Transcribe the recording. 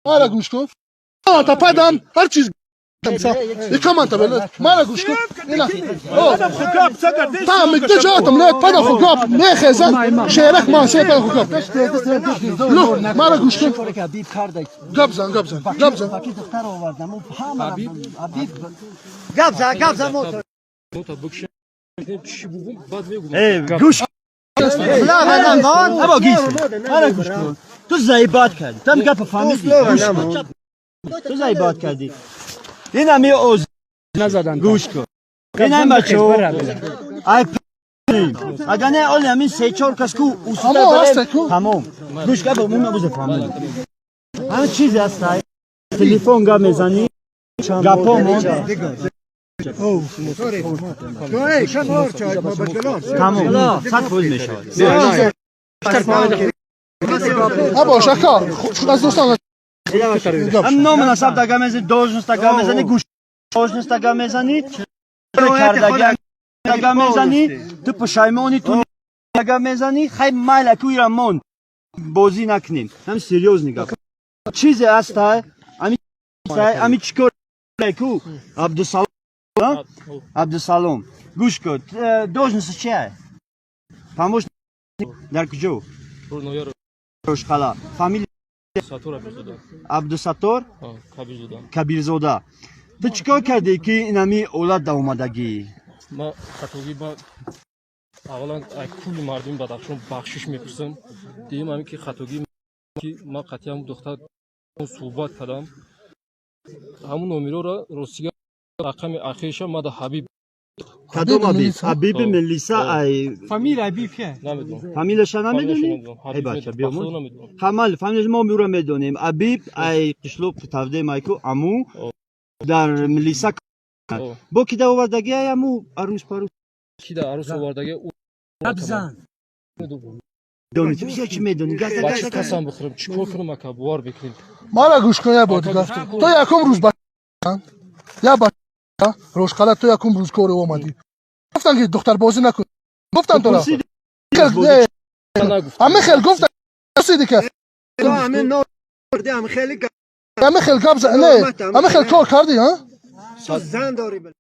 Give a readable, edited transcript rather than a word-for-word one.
Мара гӯш кун. Та падам ҳар чиз икаманта беле. Мара гӯш кун. Ина. Та мигде ҷатам не пада ху гап мехезан шерак ман се пада ху гап. Лу мара гӯш кун. Гап зан, гап зан, гап зан. Гап зан, гап зан мотор. Гӯш аба гис. Мара гӯш кун. Ту заебать кардӣ. Там гапа фаҳмидӣ. Гӯш кун. Ту заебать кардӣ. Ин ами оз Назадан. Гӯш кун. Ин ам бачо. Ай агар не оли ҳамин се чор кас ку усуда Ҳамо ҳаста ку. Тамом. Гӯш кун, аба муна буза фаҳмидӣ. Ҳамин чизе ҳаст. Телефон гап мезанӣ. Гапо мон. Тамом. 100% мешавад. Аба шака аз дӯстан. Ҳам ном насаб дага мезанӣ, должность дага мезанӣ, гӯш должность дага мезанӣ, кардаги дага мезанӣ, ту пушаймони ту дага мезанӣ, хай майла ку ира мон бозӣ накунем. Ҳам серьёзный гап. Чизе аст ами ами чикор ку Абдусалом, Абдусалом. Гӯш кун, должность чия? Помощник дар куҷо? Рошқала. Фамилия? Абдусаттор Кабирзода. Ту чӣ кор кардӣ, ки инами олат да омадагӣ? Ман хатогӣ ба аввалан ай кулли мардуми Бадахшон бахшиш мепурсам. Дуюм ҳамин ки хатогӣ ки ман қатъиян духтар суҳбат кардам. Ҳамун номероро ростига рақами ахириша мада Ҳабиб. Кадом Ҳабиб? Ҳабиби милиса ай? Фамилия Ҳабиб ке? Намедонам. Фамилияша намедонӣ? Эй бача, биёмон. Ҳамал фамилияш мо мюра медонем. Ҳабиб ай қишлоқ тавде майку аму дар милиса бо ки да овардаги ай аму арӯс парӯс. Ки да арӯс овардаги? Гап зан. Дони ту бисёр чӣ медонӣ? Газа Бача газа. Касам бихӯрам, чӣ кор кунам, ака, бовар бикунед. Мара гӯш кун, я бор дигар. То якум рӯз ба я ба Рошқала ту якум рӯз кори омадӣ. Гуфтан ки духтарбозӣ накун. Гуфтан тура. Ҳамин хел гуфтан сиди ки ҳамин хел гап не, ҳамин хел кор кардӣ, ҳа? Зан дорӣ.